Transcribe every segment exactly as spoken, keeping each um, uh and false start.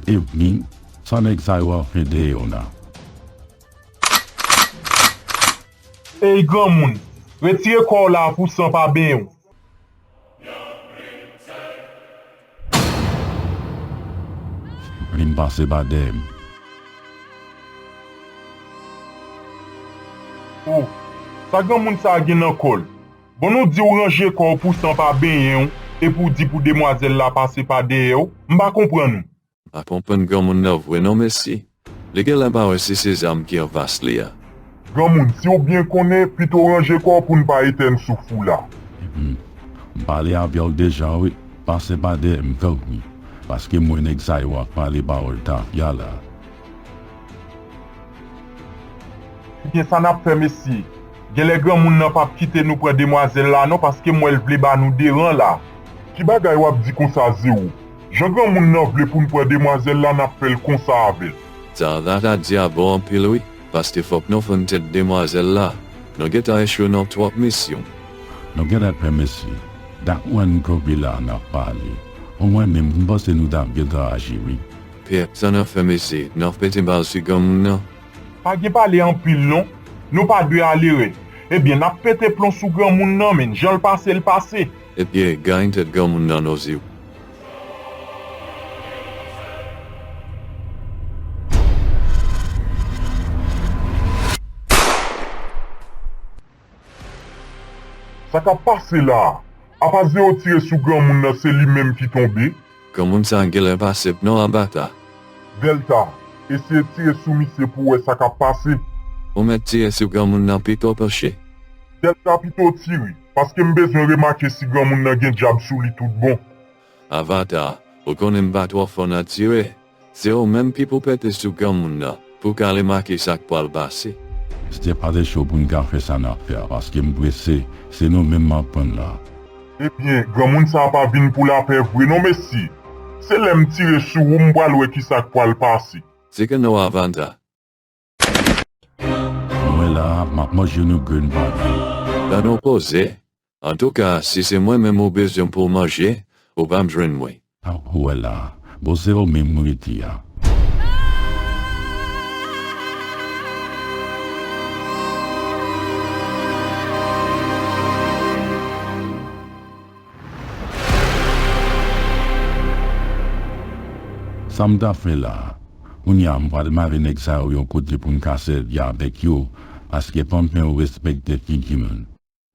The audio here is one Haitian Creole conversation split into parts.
Epi, sa nèg sa yo ap fè dèyè w la? Ey granmoun, retire kò w la pou san pa benyen w. Vin pase pa dèyè m. O, sa granmoun sa a gen nan kò l? Bon, nou di w ranje kò w pou san pa benyen w, epi w di pou demwazèl la pase pa dèyè w? M pa konprann ou. M pa konprann granmoun nan vre non mesye. Li genlè pa wè si se zam ki anfas li a. Granmoun, si w byen konnen, pito w ranje kò w pou n pa etèn souf ou la. Epi, m pale avè w deja wi, pase pa dèyè m tanpri, paske m wè nèg sa yo ap pale pawòl tafya la. Ebyen sa n ap fè mesye? Genlè granmoun nan p ap kite nou pran demwazèl la non, paske m wè l vle ba nou deran la. Ki bagay w ap di konsa Zewo? Jan granmoun nan vle pou n pran demwazèl la, n ap fè l konsa avè l. Sa Avata di a bon anpil wi, paske fòk nou fann tèt demwazèl la. Nou gentan echwe nan twòp misyon. Nou genlè fè mesye. Dat mwen n kanpe la n ap pale. Omwen menm m panse nou t ap gentan aji wi. Pyè, sa n ap fè mesye? N ap pete bal sou granmoun nan? Pa gen pale anpil non. Nou pa dwe ale rèd. Ebyen n ap pete plon sou granmoun nan menn, jan l pase l pase. Ebyen, gaye tèt granmoun nan non Zewo. Sa k ap pase la a? Apa Zewo tire sou granmoun nan se li menm ki tonbe? Granmoun sa a genlè pa senp non Avata. Dèlta, eseye tire sou misye pou w wè sa k ap pase. Ou mèt tire sou granmoun nan pito panche. Dèlta pito w tire, paske m bezwen remake si granmoun nan gen dyab sou li tout bon. Avata, ou konnen m pa twò fò nan tire. Se ou menm ki pou pete sou granmoun nan, pou ka remake sa k pral pase. Se pa te cho pou n ka fè sa n ap fè a, paske m prese, se nou menm m ap pran la. Ebyen, granmoun sa a pa vin pou lapè vre non mesye. Se lè m tire sou ou m pral wè kisa k pral pase. Se ke nou Avata. Mwen la, m ap manje nou grenn bagay. Ban nou poze. Antouka, si se mwen menm ou bezwen pou w manje, ou p ap jwenn mwen. Sa w wè la, bon se ou menm m rete a. Sa m ta fè la? Kounye a, m pral mare nèg sa yo yon kote pou n ka sèvi avèk yo, paske fanm yo respekte figi moun.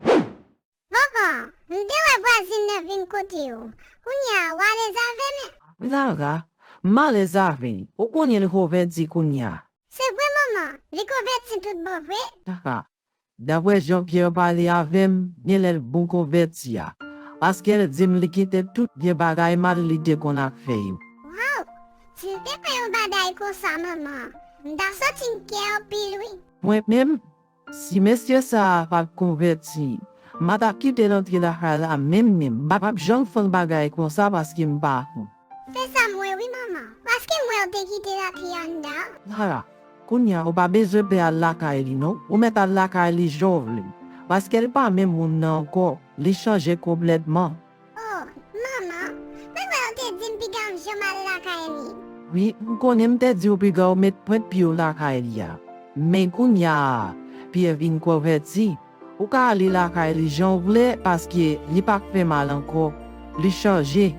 Vanvan, m te wè vwazin nan vin kote w. Kounye a, w alèz avè m? Lara, m alèz avè l. Ou konnen l konvèti kounye a. Se vre, manman, li konvèti tout bon vre? Lara, daprè jan Pyè pale avè m, genlè l bon konvèti a. Paske l di m li kite tout vye bagay mal li te konn ap fè yo. Waw! Si l te fè yon bagay konsa, manman, m ta santi m kè anpil, wi. Mwen menm, si mesye sa a pa t konvèti, m pa t ap kite l antre lakay la menm, menm. M pa t ap janm fè l bagay konsa paske m pa konn. Se sa m wè wi, manman, paske m wè w te kite lapye anndan. Lara, kounye a, ou pa bezwen pè al lakay li, non. Ou mèt al lakay li jan w vle. Paske l pa menm moun nan ankò. Li chanje konplètman. Oh, manman, mwen wè w te di m piga m janm al lakay li. Wi, m konnen m te di w piga w met pwent pye w lakay li a. Men kounye a, Pyè vin konvèti. Ou ka ale lakay li jan w vle, paske li pa k fè mal ankò. Li chanje.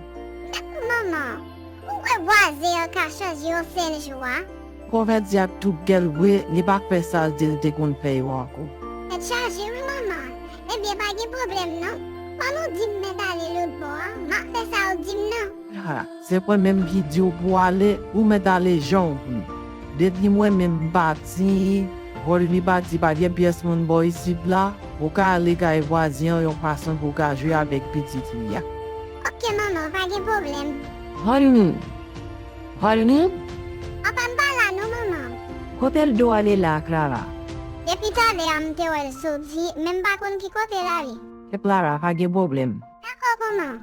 Men, manman, ou kwè vwazen an ka chanje yon sèl jou a? Konvèti ak tout kè l vre, li pa k fè sa l di l te konn fè yo ankò. Tèt chaje wi, manman. Ebyen, pa gen pwoblèm non. Kòm ou di m mèt ale lòt bò a, m ap fè sa ou di m nan. Ha, se mwen menm ki di w pou w ale, ou mèt ale jan w vle. Depi mwen menm m pati, vòl li pati, pa gen pyès moun bò isit la, ou ka ale kay vwazen an yon fason pou w ka jwe avèk pitit li a. Oke, manman, pa gen pwoblèm. Honey, Honey? Apa m pa la non, manman. Kote l do ale la, Clara? Depi talè a m te wè l soti, men m pa konn ki kote l ale. Se Clara, pa gen pwoblèm. Dakò, manman.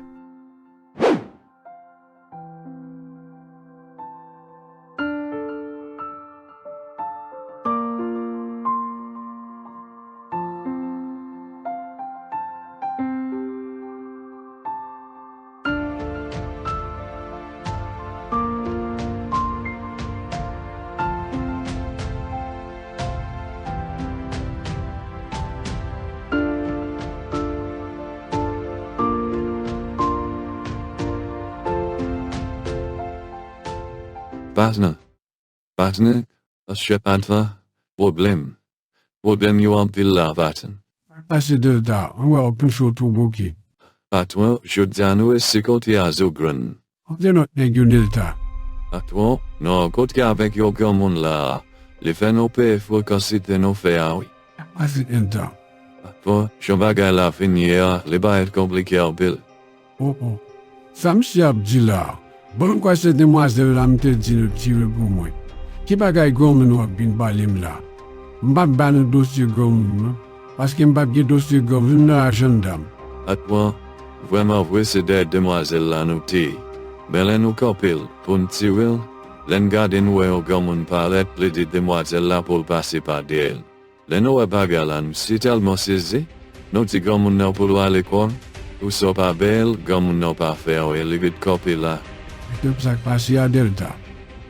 Patnè. Patnè, chèf, patnè, pwoblèm. Pwoblèm yo anpil la, patnè. Pase Delta, mwen wè w tou cho tou bouke. Patwon, jodi a nou resi kote a zo grenn. Kote lòt nèg yo Delta? Patwon, nou rankontre avèk yon granmoun la a. Li fè nou peye frekans li te nou fè a, wi. Pase Delta. Patwon, jan bagay la vin ye a, li parèt konplike anpil. Oh, oh. Sa misye ap di la a? Bon, m kwè se demwazèl la m te di nou tire pou mwen. Ki bagay granmoun w ap vin pale m la? M p ap ba nou dosye granmoun nan, paske m p ap gen dosye granmoun nan ak jandam. Patwon, vrèman vre se dèyè demwazèl la nou te ye. Men lè nou kanpe l pou n tire l, lè n gade nou wè yon granmoun parèt, li di demwazèl la pou l pase pa dèyè l. Lè nou wè bagay la, nou si tèlman sezi, nou di granmoun nan pou l al lekòl, pou sa w pa bèl, granmoun nan pa fè anyen, li ret kanpe la. Epi sa k pase a Delta?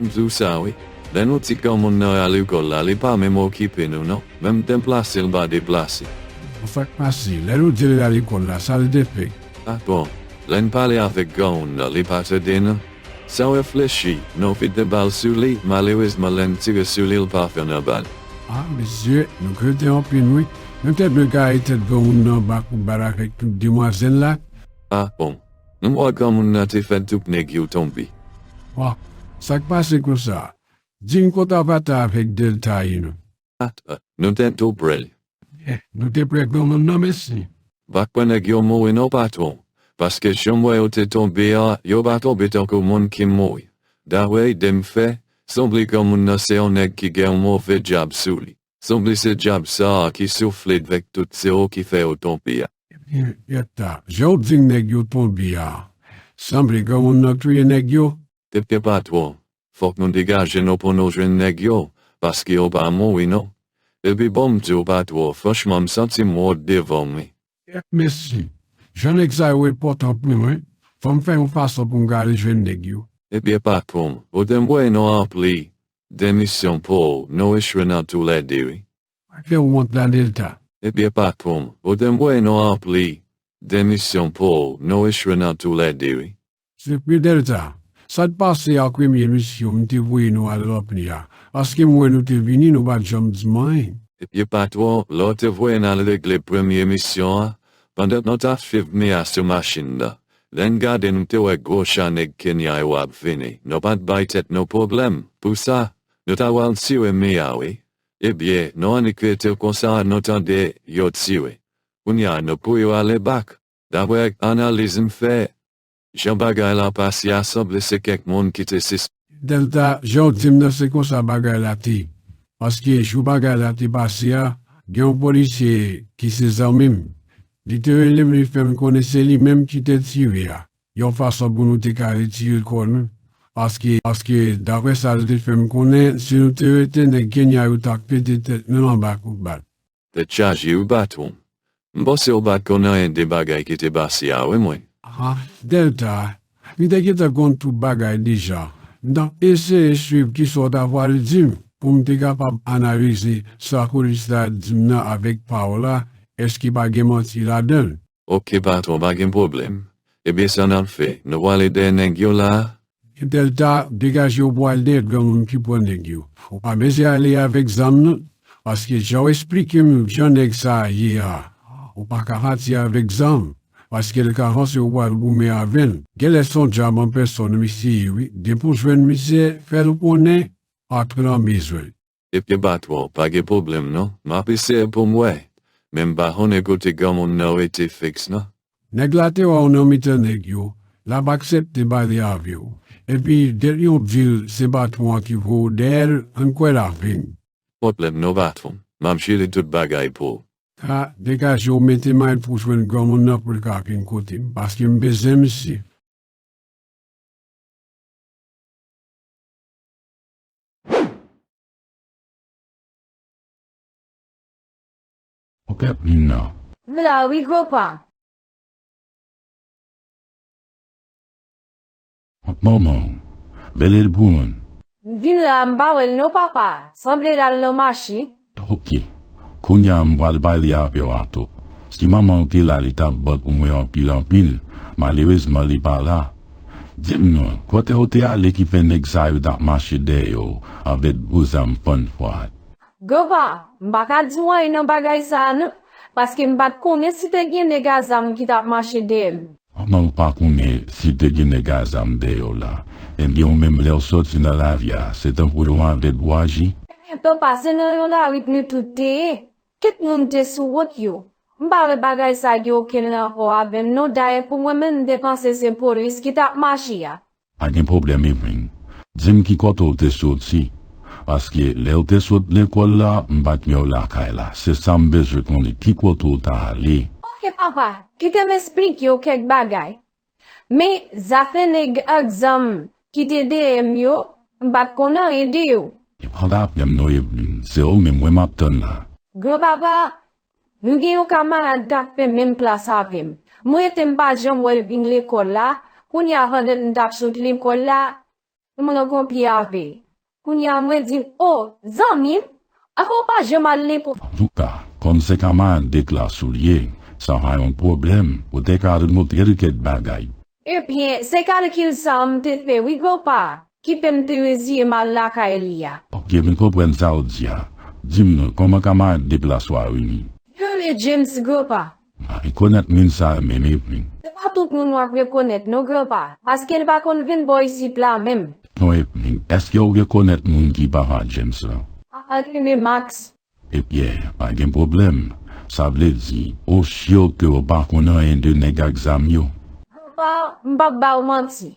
M di w sa wi. Lè nou di granmoun nan al lekòl la, li pa menm okipe nou non. Menm deplase l pa deplase. Bon, sa k pase? Lè nou di l al lekòl la, sa l te fè? Ah bon, lè n pale avèk granmoun nan, li pa tande nou. San reflechi, nou vide bal sou li, malerezman lè n tire sou li, l pa fè nan bal. Ah, mesye, nou krete anpil wi. Nou te dwe kare tèt granmoun nan ba kout bal avèk tout demwazèl la. Ah bon, nou wè granmoun nan te fè tout nèg yo tonbe. Wa, sa k pase konsa? Di m kote w pa t avèk Delta ye non. Patwon, nou te tou prè. Eh, nou te prè granmoun nan, mesi. Pa kwè nèg yo mouri non, patwon, paske jan m wè yo te tonbe a, yo pa tonbe tankou moun ki mouri. Daprè ide m fè, sanble granmoun nan se yon nèg ki gen yon move dyab sou li. Sanble se dyab sa a ki soufle avèk tout zewo ki fè yo tonbe a. Epi, eta, jan w di m nèg yo tonbe a, sanble granmoun nan touye nèg yo? Epi patwon, fòk nou degaje nou pou nou jwenn nèg yo, paske yo pa mouri non. Epi bon, m di w patwon, franchman m santi m wont devan w wi. Mesi. Jan nèg sa yo enpòtan pou mwen, fò m fè yon fason pou m ka ale jwenn nèg yo. Ebyen patwon, ou te voye nou ranpli de misyon pou nou echwe nan toulède wi. Pa fè w wont la Delta. Ebyen patwon, ou te voye nou ranpli de misyon pou nou echwe nan toulède wi. Se vre Delta, sa t pase a premye misyon m te voye nou al ranpli a, paske m wè nou te vini, nou pa t janm di m anyen. Ebyen patwon, lè w te voye n al regle premye misyon an, pandan nou t ap swiv Mia sou machin nan, lè n gade nou te wè gwo cha nèg Kenya yo ap vini, nou pa t bay tèt nou pwoblèm pou sa, nou ta pral tire Mia wi. Ebyen, nou annik rete konsa, nou tande yo tire. Kounye a nou kouri ale bak. Daprè analiz m fè, jan bagay la pase a, sanble se kèk moun ki te sis. Delta, jan w di m nan se konsa bagay la te ye. Paske jou bagay la te pase a, gen yon polisye ki se zanmi m. Li te rele m, li fè m konnen se li menm ki te tire a. Yon fason pou nou te ka retire kò nou. Paske, paske, daprè sa l te fè m konnen, si nou te rete, nèg Kenya yo t ap pete tèt nou anba kout bal. Tèt chaje wi patwon. M panse w pa t konn anyen de bagay ki te pase a wi mwen. Ah, Delta, m te gentan konn tout bagay deja. M t ap eseye swiv kisa w ta pral di m pou m te kapab analize sa polis la di m nan avèk pa w la, èske pa gen manti ladan l. Oke patwon, pa gen pwoblèm. Ebyen sa n ap fè, nou prale dèyè nèg yo la a? Delta, degaje w pou al dèyè granmoun ki pran nèg yo. Ou pa bezwen ale avèk zam non, paske jan w esplike m jan nèg sa a ye a, ou pa ka pati avèk zam, paske l ka panse w pral goumen avè l. Genlè se yon dyab an pèsòn misye ye wi. Depi w jwenn misye, fè l konnen patwon an bezwen l. Ebyen patwon, pa gen pwoblèm non, m ap eseye pou m wè. Men m pa konnen kote granmoun nan rete fiks non. Nèg la te wè w nan mitan nèg yo, l ap aksepte pale avè w. Epi, dèt yon di l se patwon an ki voye w dèyè l, ann kwè l ap vini. Pwoblèm non patwon, m ap jere tout bagay pou ou. Ka degaje w mete may pou w jwenn granmoun nan pou l ka vin kote m, paske m bezwen misye. Ou pèp vin nan. M la wi, gwo pa. Ak manman w. Rele l pou mwen. M vin la, m pa wè l non, papa. Sanble l al nan mache. Oke. Kounye a m pral pale avè w atou. Si manman w te la, li t ap bat pou mwen anpil, anpil. Malerezman, li pa la. Di m non, kote w te ale ki fè nèg sa yo t ap mache dèyè w avèk gwo zam fann fwa? Granpa, m pa ka di w anyen nan bagay sa a non, paske m pa t konnen si te gen nèg a zam ki t ap mache dèyè m. Kòman w pa konnen si te gen nèg a zam dèyè w la? Ebyen, ou menm, lè w sòti nan lavi a, se tankou yon avèg ou aji? Ebyen, papa, se nan yon lari nou tout te ye. Tout moun te sou wout yo. M pa wè bagay sa gen okenn rapò avè m non. Dayè, pou mwen menm, m te panse se polis ki t ap mache a. Pa gen pwoblèm, Evelyn. Di m ki kote w te soti. Paske lè w te sot lekòl la, m pa t wè w lakay la. Se sa m bezwen konnen, ki kote w t ale? Oke, papa, kite m esplike w kèk bagay. Men, zafè nèg ak zam ki te dèyè m yo, m pa t konn anyen de yo. E pa pwoblèm non, Evelyn. Se ou menm mwen m ap tann la. Granpapa, nou gen yon kamarad k ap fè menm klas avè m. Mwen rete m pa janm wè l vin lekòl la. Kounye a, pandan m t ap sot lekòl la, m rankontre avè l. Kounye a, mwen di l, "O, zanmi m, ankò w pa janm al lekòl?" Antouka, kòm se kamarad de klas ou l ye, sa pa yon pwoblèm, ou te ka montre l kèk bagay. Ebyen, se kalkil sa a m te fè wi, granpa, ki fè m te reziye m al lakay li a. Oke, m konprann sa w di a. Di m non, kòman kamarad de klas ou a rele? Yo rele James, granpa. M pa rekonèt moun sa a menm, Evelyn. Se pa tout moun w ap rekonèt non, granpa, paske l pa konn vin bò isit la menm. Non, Evelyn, èske w rekonèt moun ki papa James lan? Papa l rele Max. Ebyen, pa gen pwoblèm. Sa vle di, ou si ke w pa konn anyen de nèg ak zam yo? Granpa, m p ap ba w manti.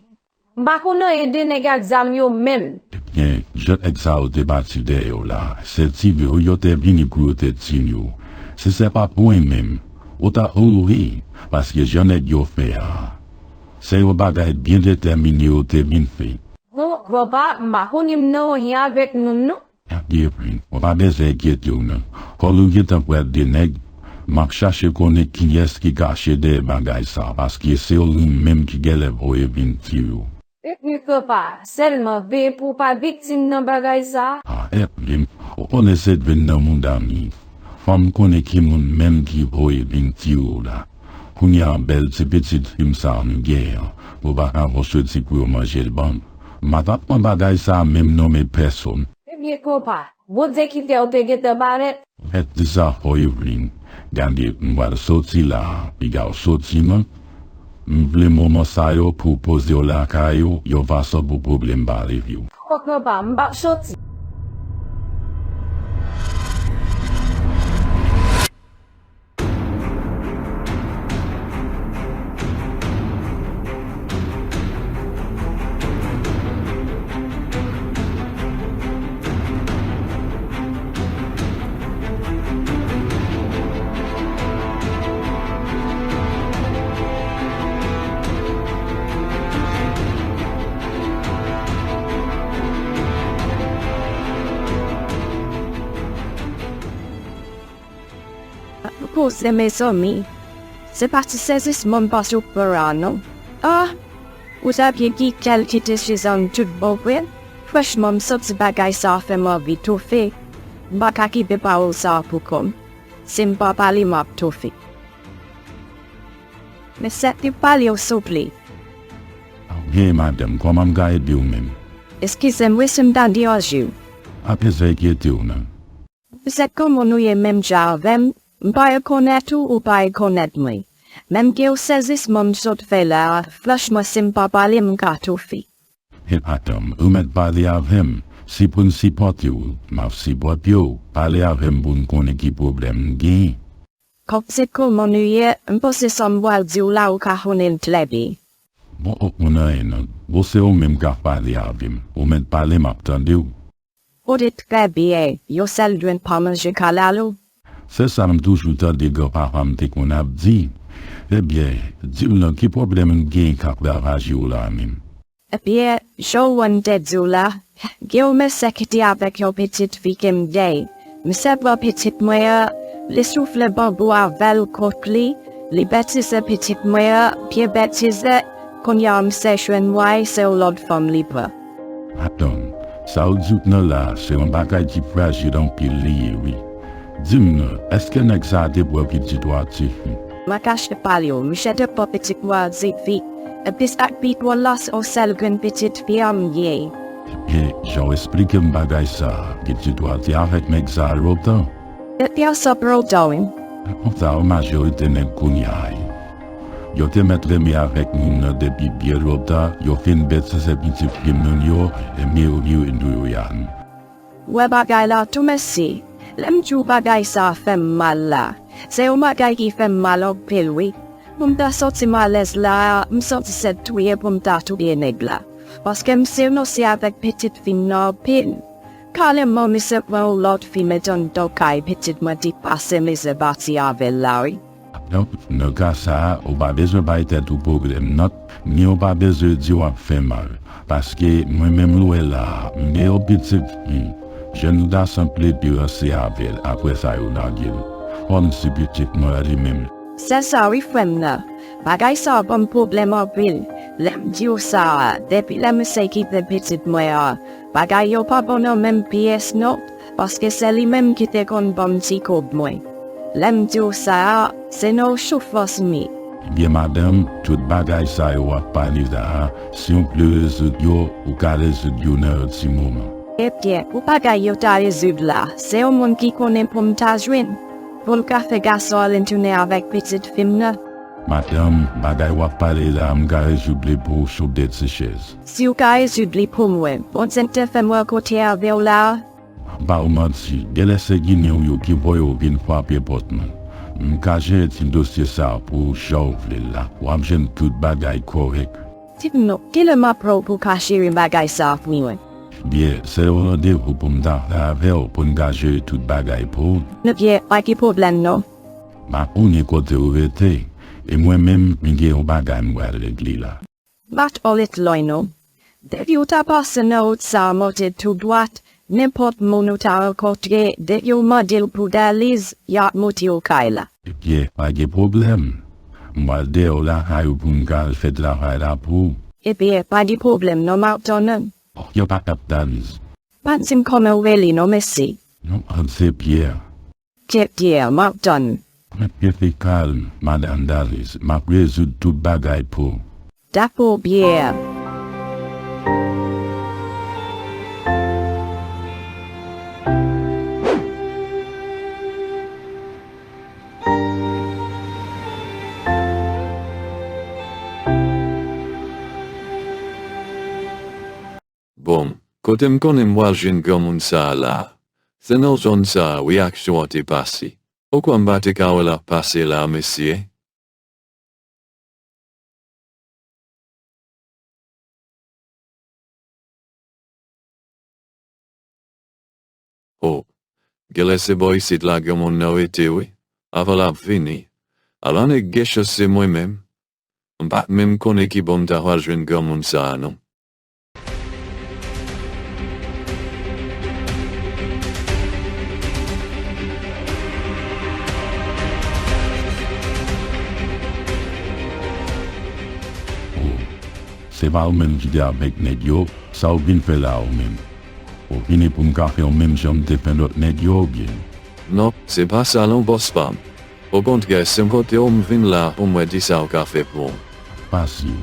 M pa konn anyen de nèg ak zam yo menm. Ebyen, jan nèg sa yo te pati dèyè w la, se tiye w yo te vini pou yo te tiye w. Si se pa pou mwen menm, ou ta mouri, paske jan nèg yo fè a, se yon bagay byen detèmine yo te vin fè. Bon, granpa, m pa konnen m nan anyen avèk moun non. Evelyn, ou pa bezwen enkyete w non. Kòm ou gentan pral de nèg, m ap chache konnen kiyès ki kache dèyè bagay sa, paske se ou menm ki genlè voye vin tiye w. Epi papa, sèlman veye pou w pa viktim nan bagay sa. A, Evelyn, ou konnen se vin nan mouda m li. Fò m konnen ki moun menm ki voye vin tiye w la. Kounye a, bèl ti pitit fi m sa a m gen an, ou pa ka voye soti pou yo manje l ban m. M pa t ap pran bagay sa a menm non, men pèsonn. Ebyen, konpa, Bondye ki fè w te gentan parèt. Mèt di sa fò, Evelyn. Gade, m pral soti la a, piga w soti non. M vle moman sa yo pou w poze w lakay ou, yon fason pou pwoblèm pa rive w. Fòk konpa, m p ap soti. Poze, mezanmi. Se pa ti sezisman m pase w pran la non. Ah! Ou ta byen ki kèl ki te sezan m tout bon vre. Franchman, m santi bagay sa a fè m anvi toufe. M pa ka kenbe pawòl sa a pou kò m. Si m pa pale, m ap toufe. Mesye, te pale w souple. Byen, madanm, kòman m ka ede w menm? Eskize m wi si m ta deranje w. Pa bezwen enkyete w non. Mesye, kòman w ye menm jan avè m? M pa rekonèt ou, ou pa rekonèt mwen. Menm ke yon sezisman m sot fè la a, franchman, si m pa pale, m ka toufe. E pa tanm, ou mèt pale avè m. Si pou n sipòte w, m ap sipòte w. Pale avè m pou n konnen ki pwoblèm n genyen. Kòm se kòman nou ye, m panse sa m pral di w la, ou ka konnen l trè byen. Bon, ou konn anyen non. Bon, se ou menm k ap pale avè m. Ou mèt pale, m ap tande w. Ou di trè byen, yon sèl grenn pa manje kalalou. Se sa m toujou tande granpapa m te konn ap di. Ebyen, di m non, ki pwoblèm m genyen k ap ravaje w la menm? Ebyen, jan w wè m te di w la, gen yon mesye ki te avèk yon pitit fi ke m gen. Misye pran pitit mwen an, li soufle banbou avè l kont li, li betize pitit mwen an, byen betize, kounye a misye jwenn mwen, se yon lòt fanm li pran. Atann, sa w di w nan la a, se yon bagay ki frajil anpil li ye wi. Di m non, èske nèg sa a te pran pitit ou a tifi? Mwen ka chita pale w, misye te pran pitit mwen an difi. Epi sa k pi dwòl la, se yon sèl grenn pitit fi an m ye. E jan w esplike m bagay sa a, pitit ou a te avèk nèg sa a lontan? Depi ansanm lontan, wi. Konsa yo majorite nèg kounye a ye. Yo te mèt renmen avèk moun nan depi byen lontan, yo fin bèt se pitit fi moun yo, e mi yo, mi yo, Duyuyan. Wè bagay la tou, mesye. Lè m di w bagay sa a fè m mal la, se yon bagay ki fè m mal anpil, wi. Pou m ta santi m alèz la a, m santi sèt touye pou m ta touye nèg la. Paske misye renonse avèk pitit fi m nan anpil. Kaleman, misye pran yon lòt fi, met anndan kay pitit mwen, te pase mizè pati avè l la, wi. Donk, nan ka sa a, ou pa bezwen bay tèt ou pwoblèm non, ni ou pa bezwen di w ap fè mal. Paske mwen menm ou wè la a, m gen yon pitit fi. Jèn gason ple pi ranse avè l, apre sa yo lage l. Kòmsi pitit mwen an li menm. Se sa wi, frè m nan. Bagay sa a ban m pwoblèm anpil. Lè m di w sa a, depi lè misye kite pitit mwen an, bagay yo pa bon nan menm pyès non, paske se li menm ki te konn ban m ti kòb mwen. Lè m di w sa a, se nan yon soufrans m ye. Ebyen, madanm, tout bagay sa yo w ap pale la a, si w vle rezoud yo, ou ka rezoud yo nan yon ti moman. Ebyen, pou bagay yo ta rezoud la, se yon moun ki konnen pou m ta jwenn, pou l ka fè gason an retounen avèk pitit fi m nan. Madanm, bagay w ap pale la a, m ka rezoud li pou ou sou de ti chèz. Si w ka rezoud li pou mwen, Bondye te fè m rankontre avè w la a. Ba ou manti, genlè se Ginen w yo ki voye w vin frape pòt mwen. M ka jere ti dosye sa a pou ou jan w vle l la. W ap jwenn tout bagay kòrèk. Di m non, kilè m ap wè w pou w ka jere bagay sa a pou mwen? Byen, se yon randevou pou m ta fè avè w pou n ka jere tout bagay pou ou. Ebyen, pa gen pwoblèm non. M a konnen kote w rete, e mwen menm, m gen yon bagay m pral regle la. Bat olit loy non. Depi w ta pase nan wout sa a monte tou dwat, nenpòt moun ou ta rankontre, depi w mande l pou Daliz, y ap montre w kay la. Ebyen, pa gen pwoblèm. M pral dèyè w lakay ou pou m ka al fè travay la pou ou. Ebyen, pa gen pwoblèm non, m ap tann ou. Yo pa t ap Daliz. Pa di m kòman w rele non, mesye. Non, m se Pyè. Kèt Pyè, m ap tann. Rete kalm, madanm Daliz, m ap rezoud tout bagay pou ou. Dakò, Pyè. Bon, kote m konnen m pral jwenn granmoun sa a la a? Se nan zòn sa a wi aksyon an te pase. Ou kwè m pa te ka wè l ap pase la a, mesye? O, genlè se bò isit la granmoun nan rete wi, avan l ap vini. Ala nèg gen chans se mwen menm. M pa t menm konnen kibò m ta pral jwenn granmoun sa a non. O, se pa ou menm ki te avèk nèg yo, sa w vin fè la a ou menm? Ou vini pou m ka fè w menm jan m te fè lòt nèg yo oubyen? Non, se pa sa non, bòs pa m. Okontrè, se m pote w m vin la pou m wè di sa w ka fè pou m. Fasil.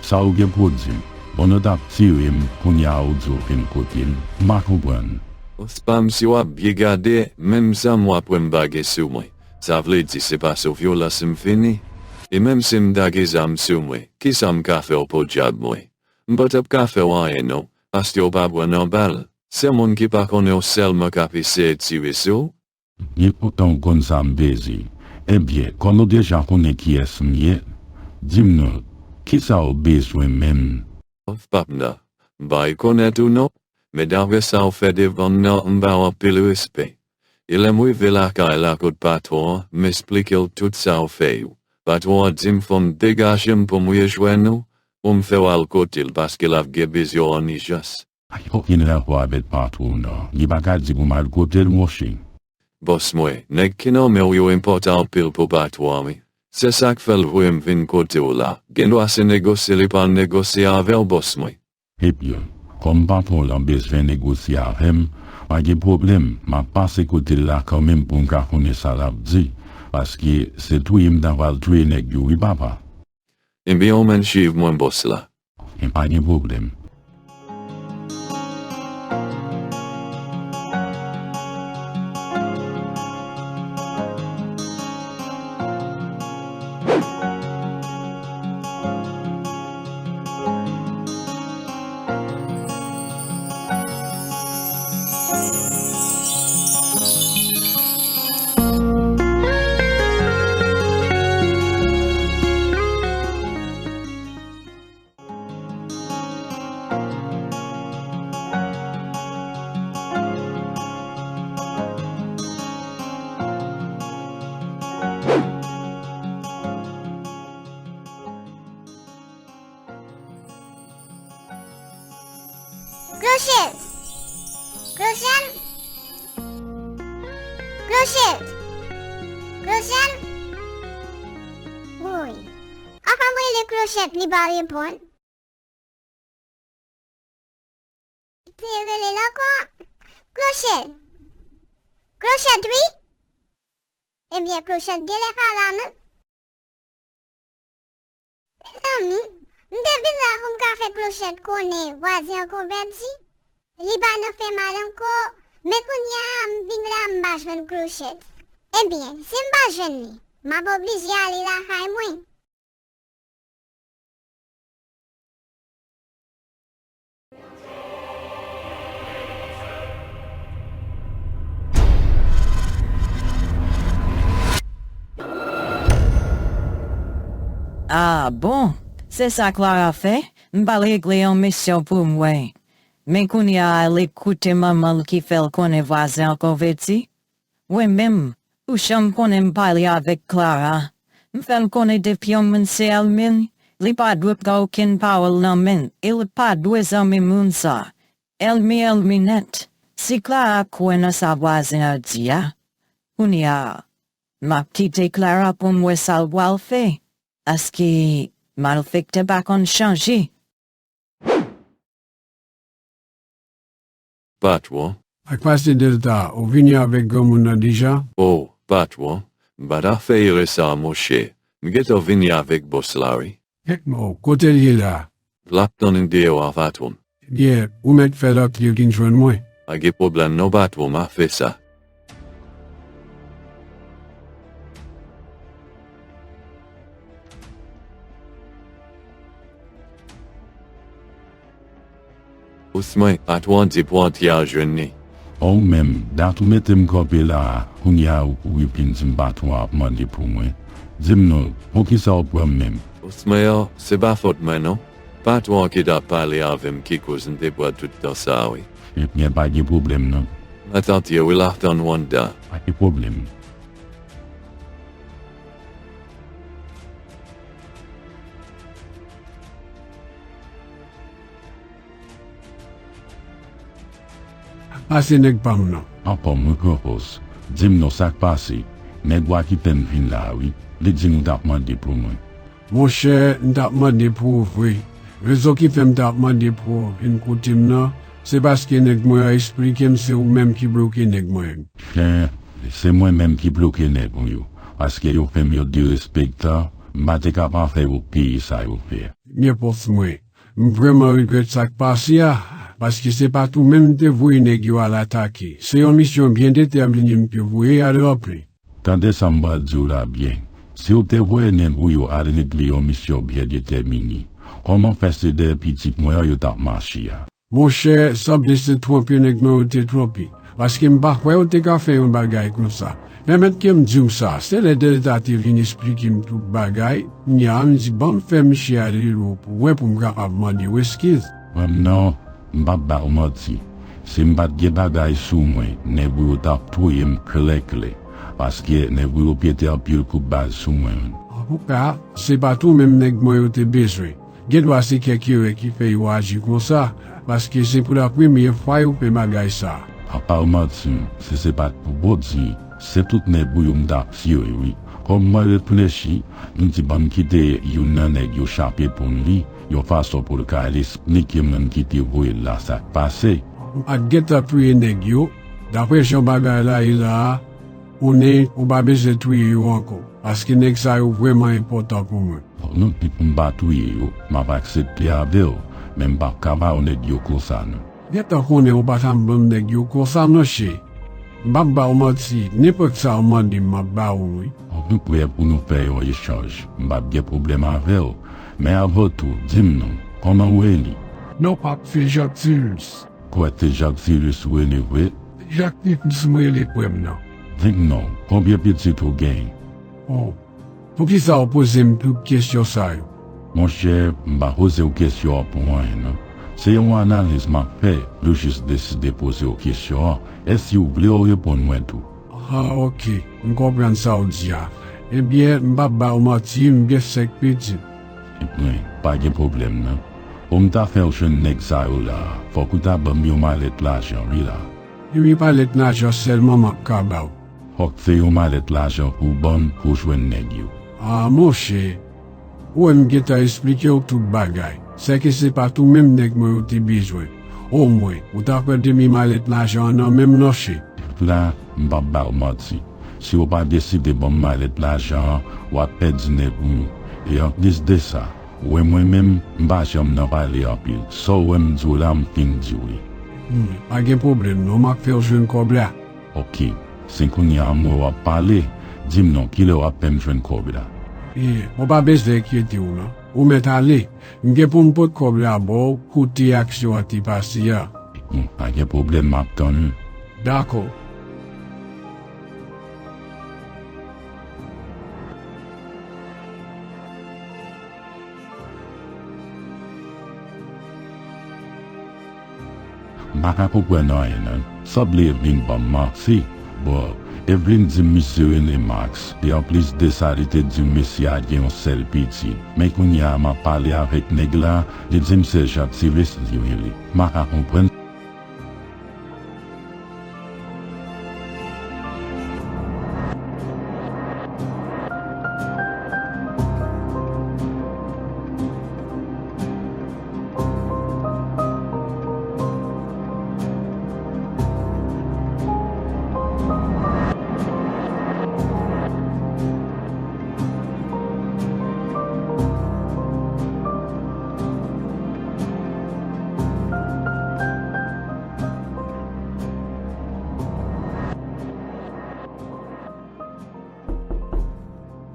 Sa w gen pou w di m? Bon, nou t ap tire m, kounye a ou di w vin kote m. M pa konprann. Bòs pa m, si w ap byen gade, menm zam w ap wè m pa gen sou mwen. Sa vle di se pa sou vyolans m vini? E menm si m ta gen zam sou mwen, kisa m ka fè w podyab mwen? M pa t ap ka fè w anyen non, paske w pa pran nan bal. Se moun ki pa konnen w sèlman k ap eseye tire sou w. Byen kontan w konn sa m peze. Ebyen, kòm ou deja konnen kiyès m ye, di m non, kisa w bezwen menm? Of, patnè, m pa rekonèt ou non, men daprè sa w fè devan m nan, m ba w anpil respè. E lè m rive lakay la kot patwon an, m esplike l tout sa w fè yo. Patwon an di m fò m degaje m pou m rejwenn ou, pou m fè w al kote l paske l ap gen bezwen w an ijans. Pa gen okenn rapò avèk patwon w nan. Li pa ka di pou m al kote l, monchè. Bòs mwen, nèg ki nonmen w yo enpòtan anpil pou patwon an wi. Se sa k fè l voye m vin kote w la. Gendwa se negosye li pral negosye avè w, bòs mwen. Ebyen, kòm patwon w lan bezwen negosye avè m, pa gen pwoblèm, m ap pase kote l la kanmenm pou m ka konnen sa l ap di. paske se touye m ta pral touye nèg yo wi papa. Ebyen ou menm swiv mwen bòs la. Men pa gen pwoblèm. Klochèt! Klochèt! Klochèt! Klochèt! Woy! Apa m rele Klochèt, li pa reponn? Te rele l ankò. Klochèt! Klochèt, wi! Ebyen, Klochèt genlè pa la menm. Mezanmi, m te vin la pou m ka fè Klochèt konnen vwazen an konvèti. Li pa nan fè mal ankò, men kounye a m vin la m pa jwenn Klochèt. Ebyen, si m pa jwenn li, m ap oblije ale lakay mwen. Ah bon, se sa Clara fè? M pral regle yon misyon pou mwen. Men kounye a li koute manman l ki fè l konnen vwazen an konvèti. Mwen menm, ou janm konnen m pale avèk Clara. M fè l konnen depi yon moun se èlmi l, li pa dwe pran okenn pawòl nan men l e li pa dwe zanmi moun sa. Èlmi, èlmi nèt. Si Clara kwè nan sa vwazen an di a, kounye a, m ap kite Clara pou m wè sa l pral fè. Paske malfektè pa konn chanje. Patwon. Sa k pase Delta, ou vini avèk granmoun nan deja? O, patwon, m pa ta fè erè sa a monchè. M gentan vini avèk bòs la wi. O, kote l ye la? L ap tann deyò a patwon. Ebyen, ou mèt fè l antre vin jwenn mwen. Pa gen pwoblèm non patwon, m ap fè sa. Ousmè, patwon an di pou antre al jwenn li. O ou menm, dat ou mete m kanpe la a, kounye a ou kouri vin di m patwon an ap mande pou mwen. Di m non, poukisa ou pran m menm? Ousmè, se pa fòt mwen non. Patwon an ki t ap pale avè m ki koz m te pran tout tan sa a wi. Ebyen pa gen pwoblèm non. Mèt antre wi, l ap tann ou anndan. Pa gen pwoblèm. Pase nèg pa m nan. Anfòm wi Krampòs. Di m non sa k pase. Nèg ou a ki fè m vin la a wi. Li di m ou t ap mande pou mwen. Monchè, m t ap mande pou ou vre. Rezon ki fè m t ap mande pou ou vin kote m nan, se paske nèg mwen an eksplike m se ou menm ki bloke nèg mwen yo. Chen, se mwen menm ki bloke nèg ou yo. Paske yo fè m yo derespektan, m pa te ka pa fè yo peye sa yo fè. Ebyen bòs mwen, m vrèman regrèt sa k pase a, paske se pa t ou menm m te voye nèg yo al atake. Se yon misyon byen detèmine m te voye al ranpli. Tande sa m pral di w la byen. Si w te voye nèg ou yo al regle yon misyon byen detèmine, kòman fè se dèyè pitit mwen an yo t ap mache a? Monchè, sanble se twonpe nèg mwen yo te twonpe, paske m pa kwè yo te ka fè yon bagay konsa. Pèmèt ke m di w sa, se lè Dèlta te vin esplike m tout bagay, kounye a m di ban m fè misye ale lo pou wè pou m kapab mande w eskiz. Mwen non, m p ap ba w manti. Si m pa t gen bagay sou mwen, nèg ou yo t ap touye m klè klè, paske nèg ou yo pete anpil kout bal sou mwen. Antouka, se pa t ou menm nèg mwen yo te bezwen. Gendwa se kèk erè ki fè yo aji konsa, paske se pou la premyè fwa yo fè bagay sa. Apa w manti m, si se pa t pou Bondye, se tout nèg ou yo m t ap tire wi. Kòm mwen reflechi, m di ban m kite youn nan nèg yo chape poun li, yon fason pou l ka al esplike moun ki te voye l la sa k pase. M pa t gentan touye nèg yo, daprè jan bagay la ye la a, Ou ne, ou pa bezwen touye yo ankò, paske nèg sa yo vrèman enpòtan pou mwen. Fòk nou di pou m pa touye yo, m ap aksepte avè w, men m p ap ka ba w nèg yo konsa non. Gentan konnen ou pa t ap ban m nèg yo konsa non cheri. M p ap ba w manti, nenpòt sa w mande m, m ap ba w wi. Fòk nou prè pou nou fè yon echanj, m p ap gen pwoblèm avè w, men avan tou, di m non, kòman w rele? Non pa m se Jacques Sirius. Kwè se Jacques Sirius ou rele vre? Se Jacques Sirius m rele frè m nan. Di m non, konbyen pitit ou genyen? Oh, poukisa w poze m tout kesyon sa yo? Monchè, m pa poze w kesyon an pou anyen non. Se yon analiz m ap fè, m jis deside poze w kesyon an. Èske w vle w reponn mwen tou? Ah, oke, m konprann sa w di a. Ebyen, m p ap ba w manti, m gen senk pitit. Wi, pa gen pwoblèm non. Pou m ta fè w jwenn nèg sa yo la, fòk ou ta ban m yon malèt lajan wi la. Se yon malèt lajan sèlman m ap ka ba w. Fòk se yon malèt lajan pou w ban m pou w jwenn nèg yo. Ah, monchè, ou wè m gentan esplike w tout bagay. Sèke se pa tou menm nèg mwen yo te bezwen. Omwen, ou ta pran demi malèt lajan an nan men m non cheri. La, m p ap ba w manti. Si w pa deside ban m malèt lajan an, w ap pèdi nèg ou yo. E anplis de sa, ou wè mwen menm, m pa janm nan pale anpil. Sa w wè m di w la, m fin di w li. Hmm, pa gen pwoblèm non, m ap fè w jwenn kòb la. Oke, se kounye a m wè w ap pale, di m non, kilè w ap fè m jwenn kòb la? E, ou pa bezwen enkyete w non, ou mèt ale. M gen pou m pot kòb la ba w kote aksyon an te pase a. Hmm, pa gen pwoblèm, m ap tann ou. Dakò. M pa ka konprann anyen non. Sanble Evelyn ban m manti. Bon, Evelyn di m misye rele Max. E anplis de sa, li te di m mesye a gen yon sèl pitit. Men kounye a, m ap pale avèk nèg la, li di m se Jacques Sirius li rele. M pa ka konprann.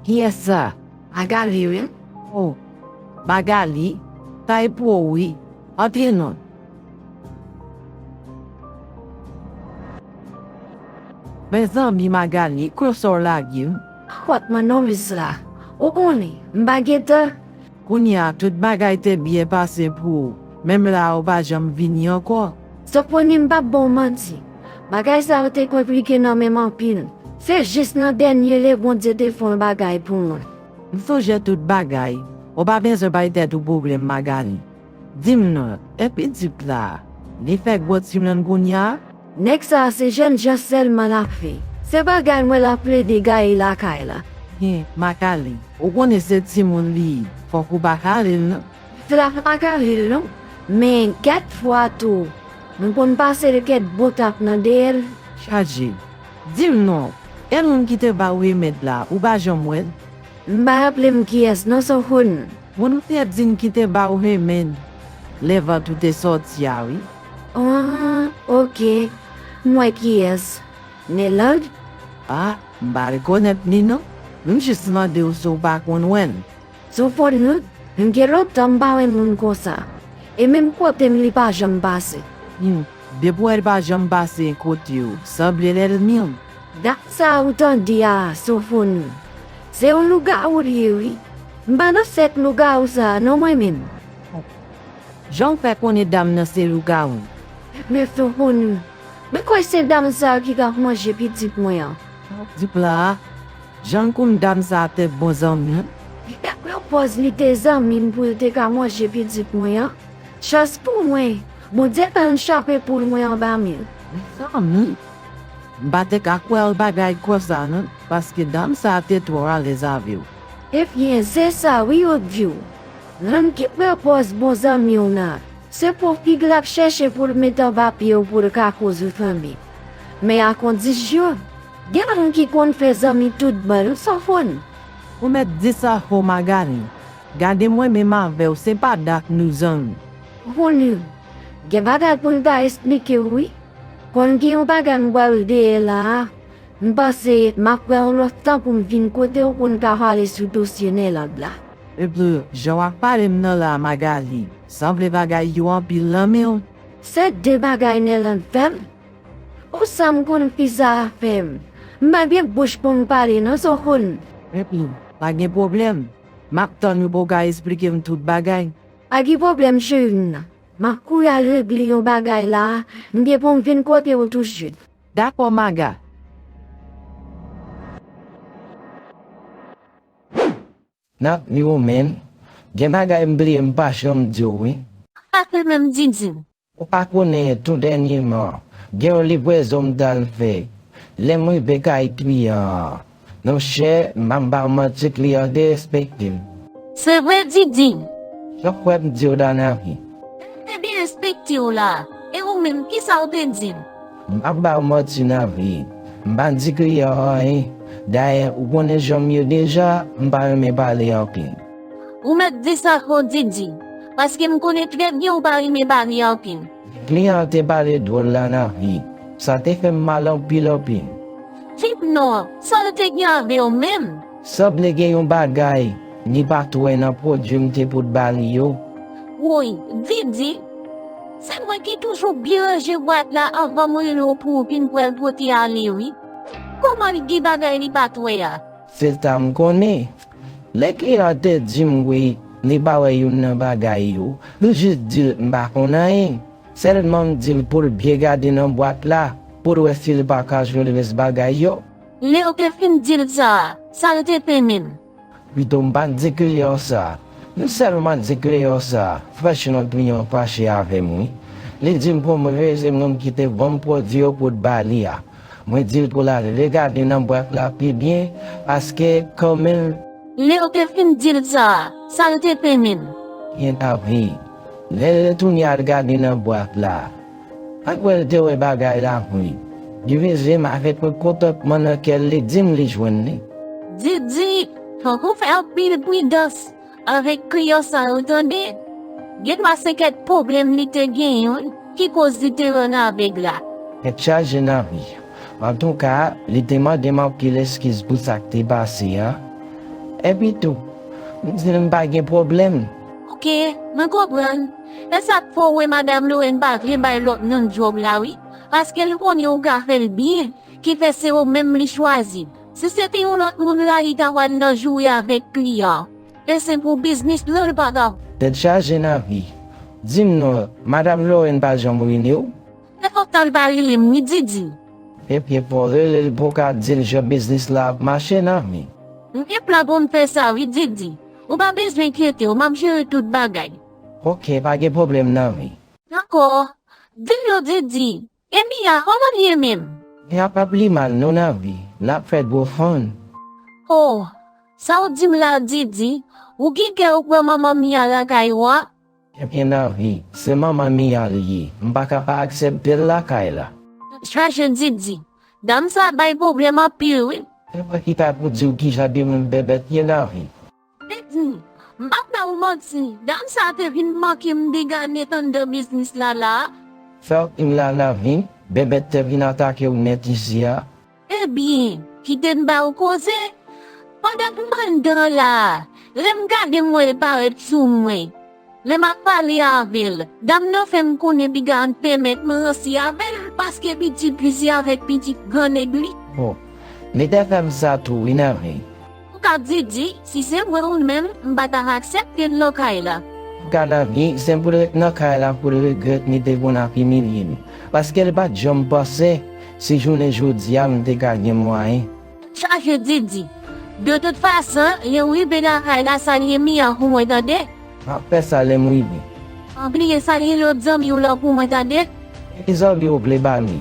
Kiyès sa? Magali wi. Oh, Magali, sa e pou ou wi. Antre non. Mezanmi Magali, kote w lage m? Kot mwen non Miss la? Ou konnen, m pa gentan. Kounye a, tout bagay te byen pase pou ou. Menm la a, ou pa janm vini ankò. Sofoni, m p ap ba w manti. Bagay sa yo te konplike nan men m anpil. Se jis nan dènye lè Bondye te fè yon bagay pou mwen. M sonje tout bagay. Ou pa bezwen bay tèt ou pwoblèm, Magali. Di m non, e pitit la, li fè gwo timoun kounye a? Nèg sa a se jènjan sèlman l ap fè. Se bagay mwen l ap plede gaye lakay la. Hen, Magali, ou konnen se timoun li ye, fòk ou pa kale l non. Fla pa kale l non, men gad fwa tou, m konn pase l kèk bon tap nan dèyè l. Chaje. Di m non, e moun ki te ba w remèd la, ou pa janm wè l? M pa raple m kiyès non Sofoni. Moun ou te di m ki te ba w remèd lè vant ou te sòti a wi. Ah, oke. M wè kiyès. Nelande? Ah, m pa rekonèt li non. M jis mande w si w pa konn wè l. Sofoni, m gen lontan m pa wè moun konsa. E menm kote m li pa janm pase. Hmm, depi w wè l pa janm pase kote w, sanble l ènmi w. Dam sa a ou tande a, Sofoni, se yon lougawou li ye wi. M pa nan sèk lougawou sa a non mwen menm. Jan w fè konnen dam nan se lougawou? Men Sofoni, men kwè se dam sa a ki t ap manje pitit mwen an. Di pla a, jan l konn dam sa a te bon zanmi w. Li te pran pòz li te zanmi m pou l te ka manje pitit mwen an. Chans pou mwen, Bondye fè l chape poul mwen anba men l. Mezanmi, m pa te ka kwè yon bagay konsa non, paske dam sa a te twò alèz avè w. Ebyen, se sa wi yo di w. Moun ki pran pòz bon zanmi w nan, se pwofit l ap chèche pou l met anba pye w pou l ka koz ou tanbe. Men a kondisyon, Gen moun ki konn fè zanmi tout bon, wi, Sofon. Ou mèt di sa fò, Magali. Gade mwen menm avè w, se pa dat nou zanmi. Rony, gen bagay pou n ta esplike w, wi. Konn gen yon bagay m pral dèyè la a. M panse m ap pran yon lòt tan pou m vin kote w pou n ka pale sou dosye Nèland la. Epi, jan w ap pale m nan la, Magali, sanble bagay yo anpil nan men w. Se de bagay Nèland fè m. Ou sanm konn fi sa a fè m. M pa gen bouch pou m pale non, Sofon. Epi, pa gen pwoblèm. M ap tann ou pou w ka esplike m tout bagay. Pa gen pwoblèm, cheri m nan. M ap kouri al regle yon bagay la a, m gen pou m vin kote w tousuit. Dakò, Maga. Nan, wi, ou menm. Gen bagay m bliye m pa janm di w, wi. Sa se menm Didi. Ou pa konnen, tou dènyèman, gen yon livrezon m t al fè. Lè m rive kay kliyan an, monchè, m pa ba w manti, kliyan an derespekte m. Se vre, Didi? Jan w kwè m di w la, Navi. Li te byen respekte w la. E ou menm, kisa w te di l? M pa ba w manti, Navi. M pa di kliyan an anyen. Dayè, ou konnen jan m ye deja, m pa renmen pale anpil. Ou mèt di sa fò, Didi, paske m konnen trè byen ou pa renmen pale anpil. Kliyan an te pale dwòl la, Navi. Sa te fè m mal anpil, anpil. Tip non, sa l te gen avè w menm? Sanble gen yon bagay li pa t wè nan pwodui m te pot ba li yo. Woy, Didi, se mwen ki toujou byen ranje bwat la anvan m rele w pou w vin pran l pote ale, wi. Kòman l gen bagay li pa t wè a? Se sa m konnen. Lè kliyan an te di m wi, li pa wè youn nan bagay yo, m jis di l m pa konn anyen. Sèlman m di l pou l byen gade nan bwat la, pou l wè si l pa ka jwenn rès bagay yo. Lè w te fin di l sa a, sa l te fè menm? Pito m pa t di kliyan an sa. M sèlman di kliyan an sa, franchman kliyan an fache avè m wi. Li di m pou m rele moun ki te vann pwodui yo pou t ba li a. Mwen di l pou l al regade nan bwat la pi byen, paske kanmenm. Lè w te fin di l sa a, sa l te fè menm? Byen ta vre. Lè l retounen al gade nan bwat la, apre l te wè bagay la vre, li vin jwenn m avèk yon kontantman nan kè l, li di m li jwenn li. Didi, fòk ou fè anpil pridans avèk kliyan sa yo, tande. Gen dwa se kèk pwoblèm li te genyen ki koz li te rann avèg la. Tèt chaje nan vi. Antouka, li te mande m anpil eskiz pou sa k te pase a. Epi tou, m di l m pa gen pwoblèm. Oke, mwen konprann. E sa k fè w wè madanm Lorraine pa vle bay lòt moun djòb la wi, paske l konnen ou ka fè l byen, ki fè se ou menm li chwazi. Si se te yon lòt moun la, li ta pral nan joure avèk kliyan an. E se pou biznis lan l pa ka. Tèt chaje nan vi. Di m non, madanm Lorraine pa janm rele w? Se kontan l pa rele m wi, Didi. Ebyen fò w rele l pou w ka di l jan biznis la ap mache nan vi. M gen plan pou m fè sa wi, Didi. Ou pa bezwen enkyete w, m ap jere tout bagay. Oke, pa gen pwoblèm nan vi. Dakò. Di m non, Didi. E Mia, kòman l ye menm? Mia p ap li mal non nan vi. L ap fè gwo fann. Oh, sa w di m la, Didi? Ou gen kè ou pran manman Mia lakay ou a? Ebyen nan vi, se manman Mia l ye. M pa ka pa aksepte l lakay la. Chaje Didi. Dam sa bay pwoblèm anpil wi. Se mwen ki ta pou di w kijan de moun Bèbèt ye nan vi. Didi, m p ap ba ou manti, dam sa te vin manke m dega nèt anndan biznis la la a. Sa w di m la nan vi, Bèbèt te vin atake w nèt isi a? Ebyen, kite m ba ou koze. Pandan m anndan la a, lè m gade m wè l parèt sou mwen. Lè m ap pale avè l, dam nan fè m konnen piga an pèmèt m ranse avè l, paske pitit li se avèk pitit gran nèg li. Bon, li te fè m sa tou wi nan vi. Antouka Didi, si se mwen ou menm, m pa t ap aksepte l nan kay la. Antouka nan vi, se pou l ret nan kay la pou l regrèt li te konn ap imilye m. Paske l pa t janm panse si jounen jodi a m te ka gen mwayen. Chaje Didi. De tout fason, lè w rive lakay la, salye Mia pou mwen tande. M ap fè sa lè m rive. Pa bliye salye lòt zanmi w lan pou mwen tande. Ki zanmi w vle ba li?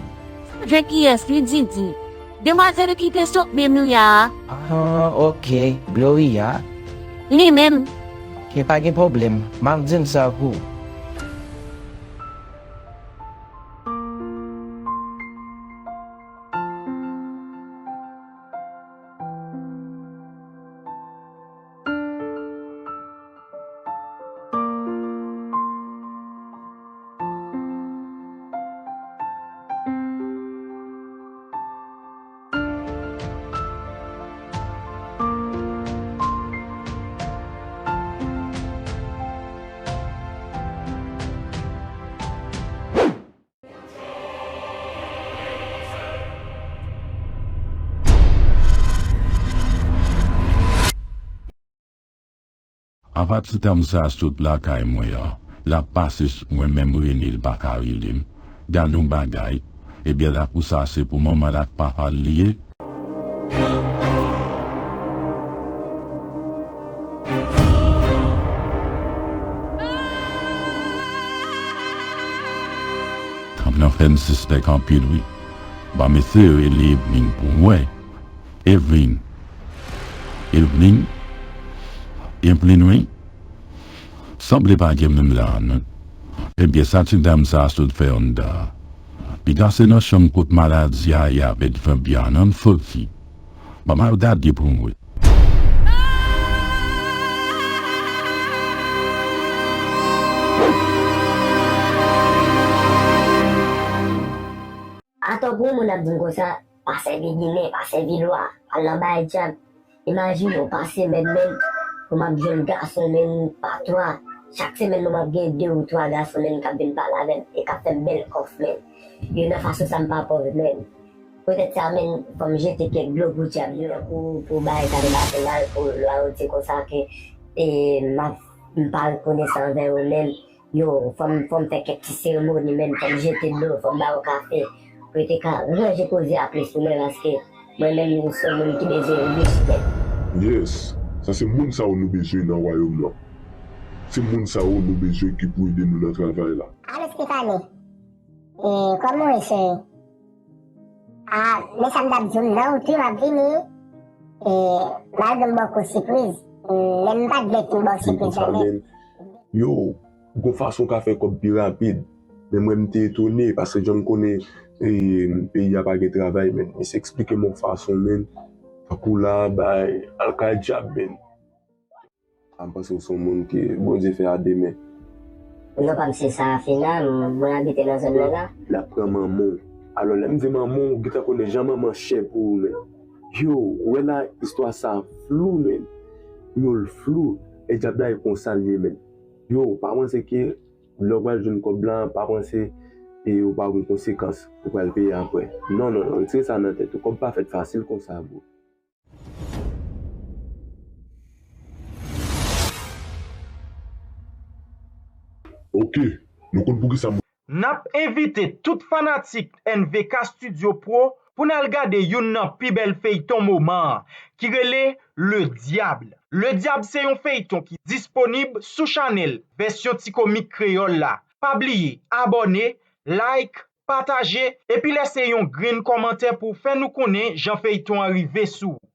Sonje kiyès li, Didi? Demwazèl ki te sot menm li a. Ah, oke, Gloria. Li menm. Oke, pa gen pwoblèm. M ap di l sa pou ou. Apa ti tanm sa sot lakay mwen an, l ap pase sou mwen, menm rele l pa ka rele m. Gad yon bagay. Ebyen lakou sa se pou manman l ak papa l li ye. Tanm nan fè m sispèk anpil wi. Ban m eseye rele Evelyn pou m wè. Evelyn. Evelyn? Evelyn wi. Sanble pa gen moun la non. Ebyen sa ti dam sa sot fè anndan an? Li ka se nan chanm kot maladi a ye avèk Fabian, ann soti. Ban m al gade pou m wè. Atò pou yon moun ap di m konsa, pa sèvi Ginen, pa sèvi lwa, al nan bagay dyab. Imajine w, pa semèn menm, pou m ap jwenn gason menm pa twa. Chak semèn menm m ap gen de ou twa gason menm k ap vin pale avè m e k ap fè m bèl kòf menm. Yo nan fason sa m pa pòv menm. Poutèt sa menm, fò m jete kèk dlo pou dyab yo, pou, pou bagay sa te pase mal, pou lwa yo di konsa ke e, m ap, m pa rekonesan anvè yo menm. Yo, fò m, fò m fè kèk ti seremoni menm, fò m jete dlo, fò m ba yo kafe. Pou yo te ka ranje koze a plis pou mwen, paske mwen menm, m se yon moun ki bezwen rich menm. Yes, sa se moun sa yo nou bezwen nan wayòm nan. Se moun sa yo nou bezwen ki pou ede nou nan travay la. Alo Stephanie, e, kòman w ye cheri? A, men sa m t ap di w, nan wout wi m ap vini, e, malgre m ba w kou sipriz, men m pa t vle fin ba w sipriz la menm. Yo, gon fason w ka fè kòb pi rapid. Men mwen m te etone, paske jan m konnen e, peyi a pa gen travay, men misye eksplike m yon fason, men, tankou la, bay, al kay dyab, men. A m panse w se yon moun ke Bondye fè a de men. Non pa m se Sarafina, m, mwen abite nan zòn nan la. L ap pran manman w. Alò, lè m di manman w, ou gentan konnen jan manman chè pou ou, men. Yo, ou wè la, istwa sa flou, men. Yo, l flou. E dyab la, e konsa l ye, men. Yo, pa panse ke lè w pral jwenn kòb la, pa panse e ou pa gon konsekans ou pral peye apre. Non, non, non, retire sa nan tèt ou. Kòb pa fèt fasil konsa, bro. Ok, nou konn poukisa m. N ap envite tout fanatik N V K Studio Pro pou n al gade youn nan pi bèl feyton moman an, ki rele Le Diable. Le Diable se yon feyton ki disponib sou chanèl Vèsyon Ti Komik Kreyòl la. Pa bliye abòne, like, pataje, epi lèse yon grenn kòmantè pou w fè nou konnen jan feyton an rive sou ou.